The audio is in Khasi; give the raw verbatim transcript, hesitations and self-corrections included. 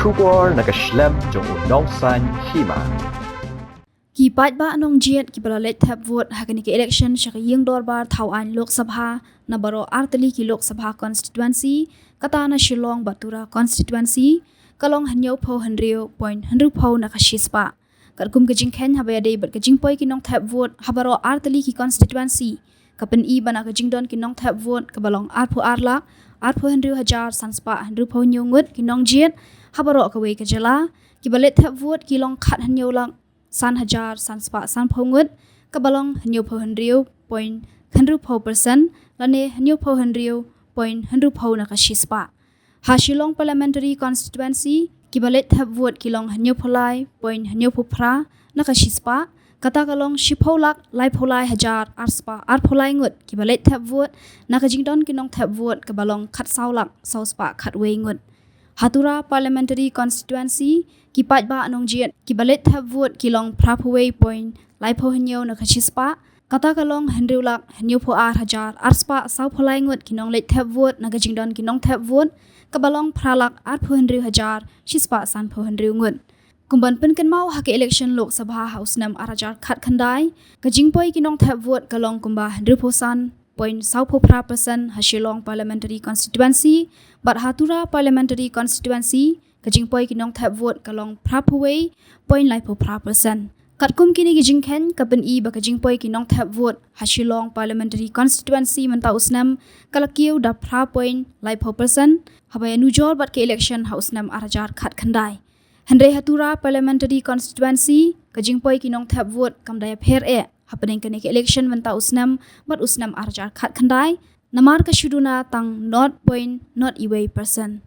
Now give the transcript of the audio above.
Khubor na ka shlem jong u nongsan hima. Ki paidbah nongjied kiba la leit thep vote ha kane ka election sha ka ïing dorbar thaw aiñ Lok Sabha na baroh artylli ki Lok Sabha constituency, kata na Shillong bad Tura constituency, ka long hynñiewphew hynriew point hynriewphew na ka shispah. Katkum ka jingkheiñ haba ïadei bad ka jingpoi ki nongthep vote ha baroh artylli ki constituency, ka pyni ba na ka jingdon ki nongthep vote kaba long arphew ar lak arphew hynriew hajar san spah hynriewphew hynñiew ngut ki nongjied ha baroh kawei ka jylla, kiba leit thep vote ki long khathynñiew lak san hajar san spah sanphew ngut, kaba long hynñiewphew hynriew point hynriewphew percent lane hynñiewphew hynriew point hynriewphew na ka shispah. Ha Shillong Parliamentary Constituency, kiba leit thep vote ki long hynñiewphew lai point hynñiewphew phra na ka shispah, kata ka long shiphew lak laiphew lai hajar ar spah arphew lai ngut kiba leit thep vote, na ka jingdon ki nongthep vote kaba long khatsaw lak saw spah khatwei ngut. Ha Tura Parliamentary Constituency, ki paidbah nongjied kiba leit thep vote ki long phraphew wei point laiphew hynñiew na ka shispah, kata ka long hynriew lak hynñiewphew ar hajar ar spah sawphew lai ngut ki nongleit thep vote na ka jingdon ki nongthep vote, kaba long phra lak arphew hynriew hajar shispah sanphew hynriew ngut. Kumban pynkynmaw ha ka election Lok Sabha ha u snem ar hajar khatkhyndai, ka jingpoi ki nongthep vote ka long kumba hynriewphew san point sawphew phra percent ha Shillong Parliamentary Constituency, bad ha Tura Parliamentary Constituency, ka jingpoi ki nongthep vote ka long phraphew wei point laiphew phra percent. Katkum kine ki jingkheiñ, ka pyni ba ka jingpoi ki nongthep vote ha Shillong Parliamentary Constituency mynta u snem ka la kiew da phra point laiphew percent haba ïanujor bad ka election ha u snem ar hajar khatkhyndai. Hynrei ha Tura Parliamentary Constituency, ka jingpoi ki nongthep vote kam da ïapher eh hapdeng kane ka election mynta u snem bad u snem ar hajar khatkhyndai, namar ka shu duna tang nought point nought wei percent.